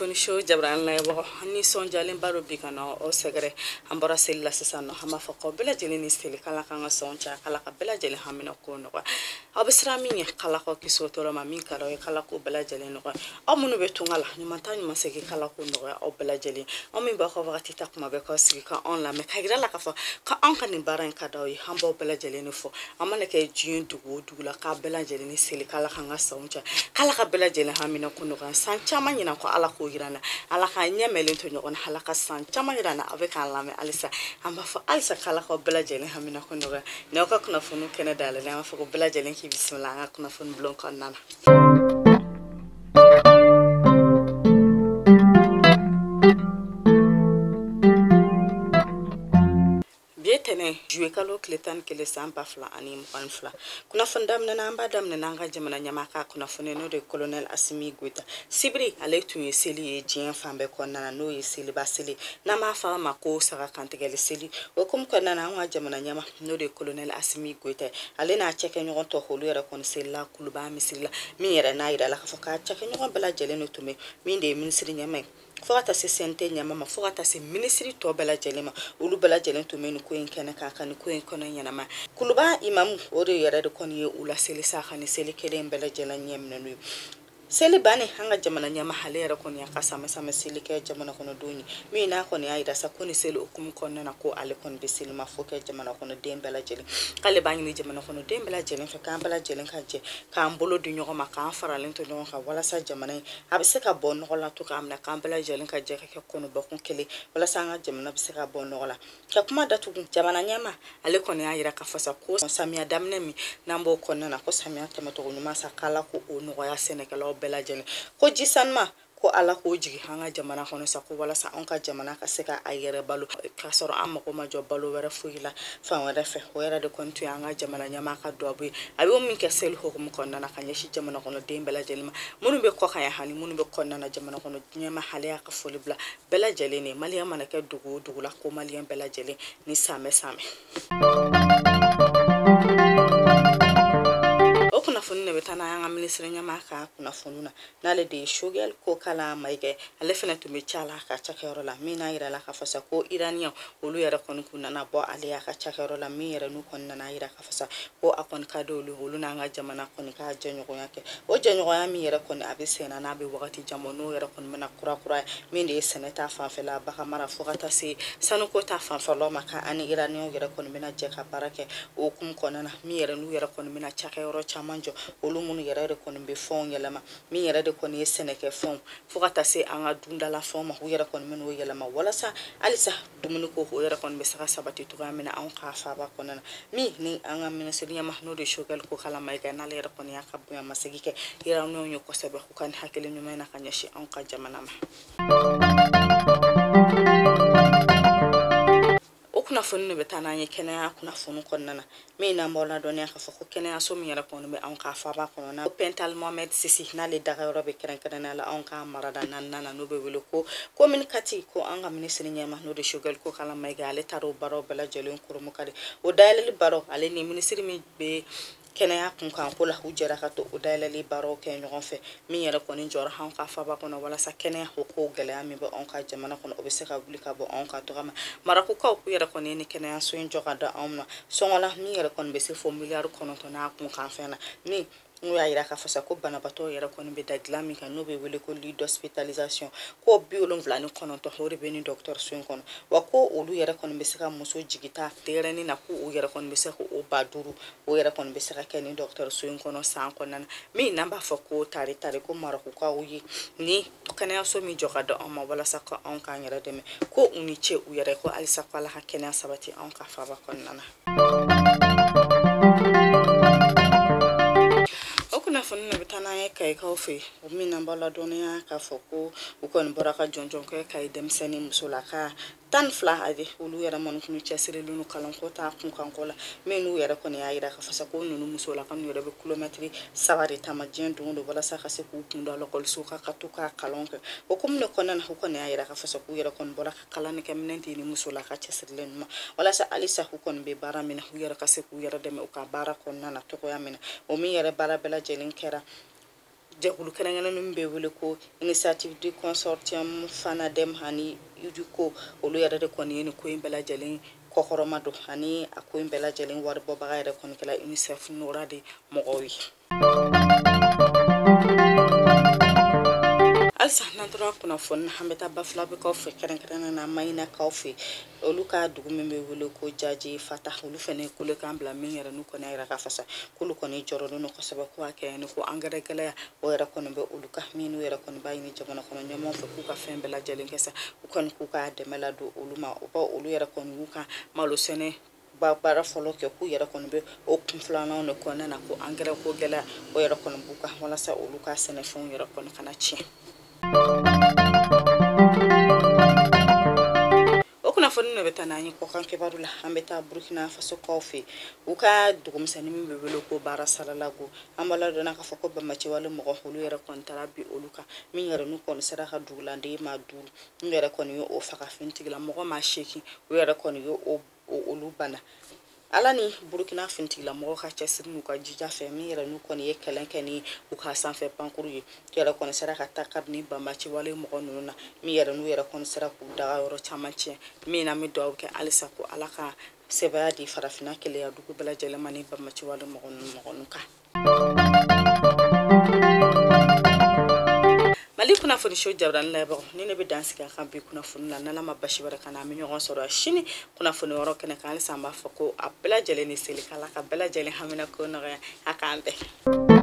Kunnafoni show jabarani lajɛbagaw, nisɔndiyalen ba don bi ka na aw sɛgɛrɛ. An bɔra seli la sisan nɔ. An b'a fɔ k'aw bɛɛ lajɛlen ni seli, k'Ala k'an ka sɔn caya, k'Ala ka bɛɛ lajɛlen hamina ko nɔgɔya. Aw bɛ siran min ɲɛ, k'Ala k'aw kisi o tɔɔrɔ ma. Min ka d'aw ye, k'Ala k'o bɛɛ lajɛlen nɔgɔya. Aw minnu bɛ tunga la, ɲuman taa ɲuman segin, k'Ala k'o nɔgɔya aw bɛɛ lajɛlen. Aw min b'aw ka wagati ta kuma bɛɛ k'aw sigi ka anw lamɛn, ka yira la k'a fɔ k'anw ka nin baara in ka d'aw ye, an b'aw bɛɛ lajɛlen de fɔ. An mana kɛ diɲɛ dugu o dugu la, k'a bɛɛ lajɛlen ni seli, k'Ala k'an ka sanw caya, k'Ala ka bɛɛ lajɛlen hamina ko nɔgɔya. San caman ɲinan ko Ala k'o yira n na, Ala k'an ɲɛ mɛlen to ɲɔgɔn na, Ala ka san caman yira n na. Aw bɛ k'an lamɛn halisa, an b'a fɔ halisa k'Ala k'aw bɛɛ lajɛlen hamina ko nɔgɔya. Ni aw ka kunnafoniw kɛnɛ dayɛlɛlen, an b'a fɔ ko bɛɛ lajɛlen k'i bisimila an ka kunnafoni bulon kɔnɔna na. Bi ye tɛnɛ, juillet kalo tile 11 san 2022. Kunnafoni daminɛ na, an b'a daminɛ n'an ka jamana ɲɛmaa ka kunnafoni, n'o de ye colonel Assimi Goïta. Sibiri ale tun ye seli ye diɲɛ fan bɛɛ kɔnɔna na, n'o ye seliba seli, n'an b'a fɔ a ma ko saga kantigɛli seli. O hukumu kɔnɔna na, an ka jamana ɲɛmaa, n'o de ye colonel Assimi Goïta, ale n'a cɛkɛɲɔgɔn tɔ, olu yɛrɛ kɔni selila Kuluba misiri la, min yɛrɛ n'a yira la k'a fɔ k'a cɛkɛɲɔgɔn bɛɛ lajɛlen de tun bɛ, min de ye minisiri ɲɛmaa ye, fo ka taa se CNT ɲɛmaa ma, fo ka taa se minisiri tɔ bɛɛ lajɛlen ma. Olu bɛɛ lajɛlen tun bɛ nin ko in kɛnɛ kan, ka nin ko in kɔnɔ ɲɛnama. Kuluba imamu, o de yɛrɛ de kɔni ye u laseli sa, ka nin seli kelen bɛɛ lajɛlen ɲɛ minɛ n'u ye. Seli bannen, an ka jamana ɲɛmaa ale yɛrɛ kɔni y'a ka samɛ samɛ seli kɛ jamana kɔnɔdenw ye, min n'a kɔni y'a yira sa ko nin seli hukumu kɔnɔna na, ko ale kɔni bɛ selima fo kɛ jamana kɔnɔden bɛɛ lajɛlen, k'ale b'a ɲini jamana kɔnɔden bɛɛ lajɛlen fɛ, k'an bɛɛ lajɛlen ka jɛ k'an bolo di ɲɔgɔn ma, k'an faralen to ɲɔgɔn kan, walasa jamana in a bɛ se ka bɔ nɔgɔ la cogoya min na, k'an bɛɛ lajɛlen ka jɛ ka kɛ kɔnɔbakun kelen, walasa an ka jamana bɛ se ka bɔ nɔgɔ la. Ka kuma datugu, jamana ɲɛmaa ale kɔni y'a yira k'a fɔ sa ko samiya daminɛ min n'an b'o kɔnɔna na, ko samiya tɛmɛcogo ɲuman sa, k'Ala ko o nɔgɔya sɛnɛkɛlaw bɛɛ lajɛlen, ko ji sanuma, ko Ala k'o jigin an ka jamana kɔnɔ sa, ko walasa anw ka jamana ka se ka a yɛrɛ balo, k'a sɔrɔ an mago ma jɔ balo wɛrɛ foyi la fan wɛrɛ fɛ. O yɛrɛ de kɔni tun y'an ka jamana ɲɛmaa ka duwawu ye, a y'o min kɛ seli hukumu kɔnɔna na ka ɲɛsin jamana kɔnɔden bɛɛ lajɛlen ma, minnu bɛ kɔ kan yan ani minnu bɛ kɔnɔna na. Jamana kɔnɔ ɲɛmaa ale y'a ka foli bila bɛɛ lajɛlen ye, maliyɛn mana kɛ dugu o dugu la, ko maliyɛn bɛɛ lajɛlen ni sanmɛ sanmɛ. O kunnafoni de bɛ taa n'an ka minisiri ɲɛmaa ka kunnafoni na, n'ale de ye Choguel Kokalla Maïga. Ale fana tun bɛ ca la ka cakɛyɔrɔ la, min n'a yira la k'a fɔ sa ko iraniyɛn olu yɛrɛ kɔni kun nana bɔ ale y'a ka cakɛyɔrɔ la, min yɛrɛ n'u kɔni nana yira k'a fɔ sa ko a kɔni ka di olu, olu n'an ka jamana kɔni ka jɛɲɔgɔnya kɛ. O jɛɲɔgɔnya min yɛrɛ kɔni a bɛ sen na, n'a bɛ wagati jan bɔ, n'o yɛrɛ kɔni bɛna kura kura ye, min de ye sɛnɛ ta fanfɛla, bagan mara, fo ka taa se sanuko ta fanfɛlaw ma, ka ani iraniyɛnw yɛrɛ kɔni bɛna jɛ ka baara kɛ. O hukumu kɔnɔna na, min yɛrɛ n'u yɛrɛ kɔni bɛna cakɛyɔrɔ caman jɔ, olu minnu yɛrɛ de kɔni bɛ fɛnw yɛlɛma, min yɛrɛ de kɔni ye sɛnɛkɛfɛnw, fo ka taa se an ka dundala fɛnw ma, u yɛrɛ kɔni bɛn'o yɛlɛma, walasa halisa dumuni ko o yɛrɛ kɔni bɛ se ka sabati cogoya min na anw ka faaba kɔnɔna na. Min ni an ka minisiri ɲɛmaa, n'o de ye Choguel Kokalla Maïga, n'ale yɛrɛ kɔni y'a ka bonyamasegin kɛ iraniyɛnw ye kosɛbɛ, u ka nin hakili ɲuman na ka ɲɛsin anw ka jamana ma. O kunnafoni de bɛ taa n'an ye kɛnɛya kunnafoni kɔnɔna na, min n'an b'aw ladɔnniya k'a fɔ ko kɛnɛyaso min yɛrɛ kɔni bɛ anw ka faaba kɔnɔ na, hôpital Mohamed VI, n'ale dagayɔrɔ bɛ kɛrɛnkɛrɛnnenya la anw ka marada naaninan na, n'o bɛ wele ko commune 4, ko an ka minisiri ɲɛmaa, n'o de Choguel Kokalla Maïga, ale taara o baaraw bɛɛ lajɛlen kurumukari. O dayɛlɛli baaraw, ale ni minisiri min bɛ kɛnɛya kunkan ko la, u jɛra ka to o dayɛlɛli baaraw kɛ ɲɔgɔn fɛ, min yɛrɛ kɔni jɔra anw ka faaba kɔnɔ, walasa kɛnɛya o ko gɛlɛya min bɛ anw ka jamana kɔnɔ, o bɛ se ka wuli ka bɔ anw ka tɔgɔ ma. Marakukaw k'u yɛrɛ kɔni ye ni kɛnɛyaso in jɔ ka da anw ma sɔngɔ la, min yɛrɛ kɔni bɛ se fo miliyari 9 n'a kunkan fɛn na, min n'u y'a yira k'a fɔ sa ko banabaatɔ yɛrɛ kɔni bɛ da dilan min kan, n'o bɛ wele ko lit d'hospitalisation, ko 79, o de bɛ nin dɔgɔtɔrɔso in kɔnɔ. Wa ko olu yɛrɛ kɔni bɛ se ka muso jigita denyɛrɛnin na, ko u yɛrɛ kɔni bɛ se k'o 5000, o yɛrɛ kɔni bɛ se ka kɛ nin dɔgɔtɔrɔso in kɔnɔ san kɔnɔna na. Min n'an b'a fɔ ko tari tari, ko marakukaw ye ni kɛnɛyaso min jɔ ka di anw ma, walasa ko anw k'an yɛrɛ dɛmɛ, ko u ni ce u yɛrɛ, ko halisa ko Ala ka kɛnɛya sabati anw ka faaba kɔnɔna na. O kunnafoni de bɛ taa n'an ye Kayikaw fɛ yen, o min n'an b'aw ladɔnniya k'a fɔ ko u kɔni bɔra ka jɔnjɔn kɛ Kayi denmisɛnnin musolaka 12, a olu yɛrɛ minnu kun cɛsirilen don kalanko ta kunkanko la, min n'u yɛrɛ kɔni y'a yira k'a fɔ sa ko ninnu musolaka ninnu yɛrɛ bɛ kilomɛtiri 3 de taama diɲɛ don o don, walasa ka se k'u kun da lakɔliso kan ka to ka kalan kɛ. O hukumu de kɔnɔna na, u kɔni y'a yira k'a fɔ sa k'u yɛrɛ kɔni bɔra ka kalan kɛ minɛn di ni musolaka cɛsirilen ninnu ma, walasa halisa u kɔni bɛ baara min na, u yɛrɛ ka se k'u yɛrɛ dɛmɛ u ka baara kɔnɔna na cogoya min na. O min yɛrɛ baara bɛɛ lajɛlen kɛra Jɛkulu kɛrɛnkɛrɛnnen min bɛ wele ko Initiative du Consortium FANADEM ani UDICO, olu yɛrɛ de kɔni ye nin ko in bɛɛ lajɛlen kɔkɔrɔma don, ani a ko in bɛɛ lajɛlen waribɔbaga yɛrɛ kɔni kɛla UNICEF NORAD de mɔgɔw ye. Halisa n'an tora kunnafoni na, an bɛ taa Bafulabɛkaw fɛ, kɛrɛnkɛrɛnnen na Mayinakaw fɛ, olu ka dugu min bɛ wele ko Jaji Fata, olu fana ye kulekan bila min yɛrɛ n'u kɔni y'a yira k'a fɔ sa k'olu kɔni jɔrɔlen don kosɛbɛ, ko a kɛ ni ko angɛrɛ gɛlɛya o yɛrɛ kɔni bɛ olu kan, min n'u yɛrɛ kɔni b'a ɲini jamana kɔnɔ ɲɛmaaw fɛ k'u ka fɛn bɛɛ lajɛlen kɛ sa, u kɔni k'u ka dɛmɛ ladon olu ma. U ba olu yɛrɛ kɔni y'u ka malo sɛnɛ baara fɔlɔ kɛ, k'u yɛrɛ kɔni bɛ o kun filananw de kɔnɔna na, ko angɛrɛ ko gɛlɛya o yɛrɛ kɔni b'u kan, walasa olu ka sɛnɛfɛnw yɛrɛ kɔni kana tiɲɛ. O kunnafoni de bɛ taa n'an ye kɔkan kibaru la. An bɛ taa Burukina Faso kaw fɛ, u ka dugumisɛnnin min bɛ wele ko Baara Saralago, an b'a ladɔnna k'a fɔ ko banbaanciwale mɔgɔ olu yɛrɛ kɔni taara bi olu kan, min yɛrɛ n'u kɔni sera ka dugulanden maa 5 n'u yɛrɛ kɔni ye o faga, finitigilamɔgɔ maa 8 u yɛrɛ kɔni ye olu bana. Ala ni Burukina finitigilamɔgɔw ka cɛsiri n'u ka jija fɛ, min yɛrɛ n'u kɔni ye kɛlɛ kɛ ni u ka sanfɛ pankuru ye, u yɛrɛ kɔni sera ka taa kabini banbaanciwale mɔgɔ ninnu na, min yɛrɛ n'u yɛrɛ kɔni sera k'u daga yɔrɔ caman tiɲɛ, min na an bɛ dugawu kɛ halisa ko Ala ka sɛbɛya di farafinna keleya dugu bɛɛ lajɛlen ma ni banbaanciwale mɔgɔ ninnu kan. Mali kunnafoni so jabarani layɛbagaw, ni ne bɛ dan sigi a kan bi kunnafoni la, n'Ala ma basi wɛrɛ ka na, an bɛ ɲɔgɔn sɔrɔ sini kunnafoni yɔrɔ kɛnɛ kan. Halisa an b'a fɔ ko a bɛɛ lajɛlen ni seli, k'Ala ka bɛɛ lajɛlen hamina ko nɔgɔya, a k'an bɛn.